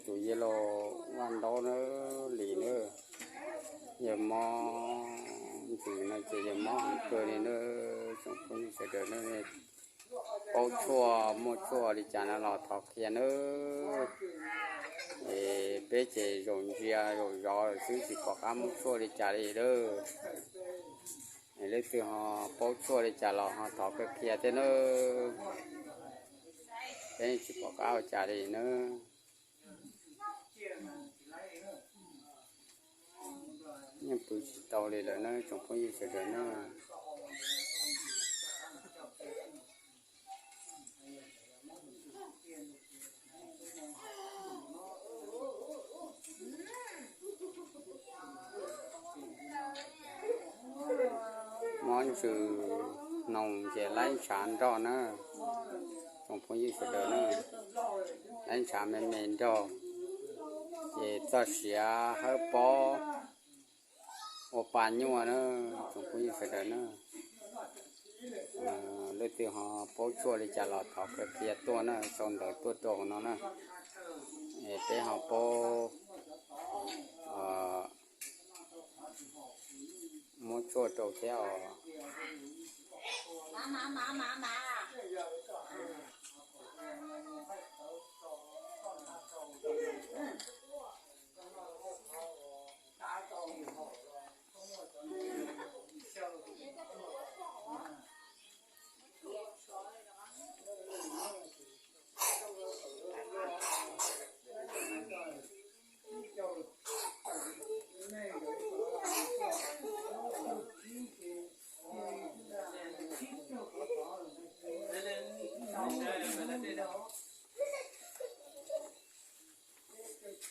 Tus yawg laus Vaj Ntaub na, Lis na, yawg mob ntxwv no ces yawg mob heev kawg li na. Tsoom phooj ywg sawv daws na, paub tshuaj muaj tshuaj li cas no los thov qhia nawb. Es peb ces zaum ntsia zaum zov xwb tsis pom qab muab tshuaj li cas li lawm. Es leej twg ho paub tshuaj li cas los ho thov qhia thiab nawb. Peb tsis pom qab ua cas li nawb. Yeej pw tsis tau li lawm na tsoom phooj ywg sawv daws na. Mob ntsws hnoos ces laib ntshav nrog na, tsoom phooj ywg sawv daws na, laib ntshav me me nrog, ces txoj siav hawb pob ua pa nyuaj na, tsoom phooj ywg sawv daws na. Leej twg ho paub tshuaj li cas los thov qhia tuaj na, sau ntawv tuaj rau hauv no na. Es peb ho paub muab tshuaj rau thiab os.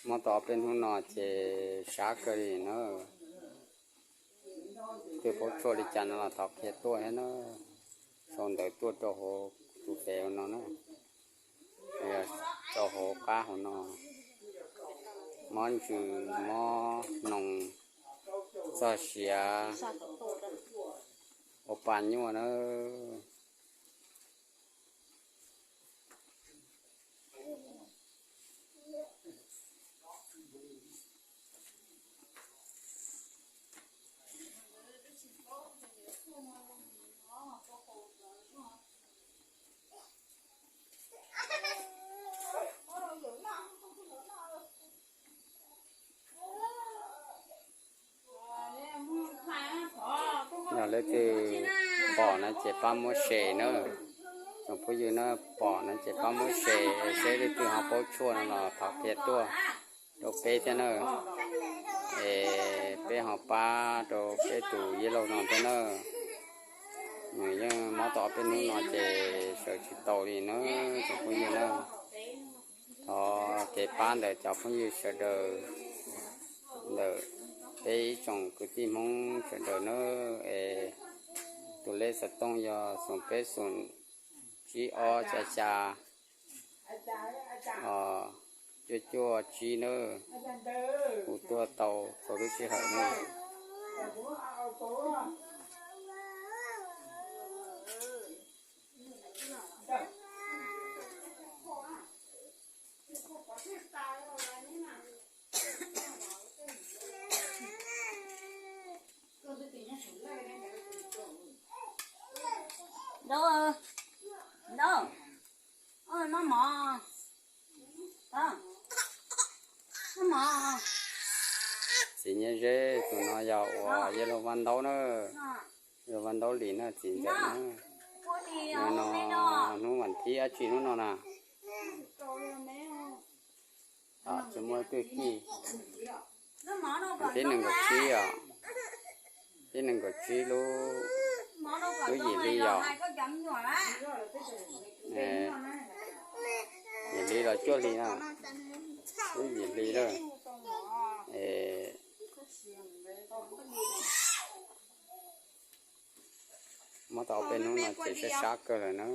Mob tau ob peb hnub no ces sab kawg li na. Twg paub tshuaj li cas no los thov qhia tuaj thiab na. Sau ntawv tuaj rau hauv tus fev hauv no na, rau hauv qab hauv no. Mob ntsws, mob hnoos, txoj siav ua pa nyuaj na. Yog leej twg pom no ces pab muab share na. Tsoom phooj ywg na, pom no ces pab muab share, seb leej twg ho paub tshuaj no los thov qhia tuaj rau peb thiab na. Es peb ho pab rau peb tus yawg laus no thiab na. Nws yeej mob tau ob peb hnub no ces sawv tsis tau li na, tsoom phooj ywg na. Thov kev pab ntawm cov phooj ywg sawv daws, ntawm peb ib tsoom kwv tij Hmoob sawv daws na, es tus lej xov tooj yog xoom peb xoom tsib ob xya xya cuaj cuaj tsib na, hu tuaj tau txhua lub sij hawm na. Ntaub, ntaub, noj mov, noj mov. Txiv Nyiaj Zeb, tus no yog uas yawg laus Vaj Ntaub na, yawg Vaj Ntaub Lis na, txiv ntxawm na. Nim no hnub vas thib dab tsi hnub no na? Tsis muaj twj ywm. Vas thib nees nkaum tsib os, thib nees nkaum tsib lub, lub yim hli yog, yim hli los cuaj hli na, lub yim hli lawm. Es mob tau ob peb hnub no ces sab sab kawg lawm na.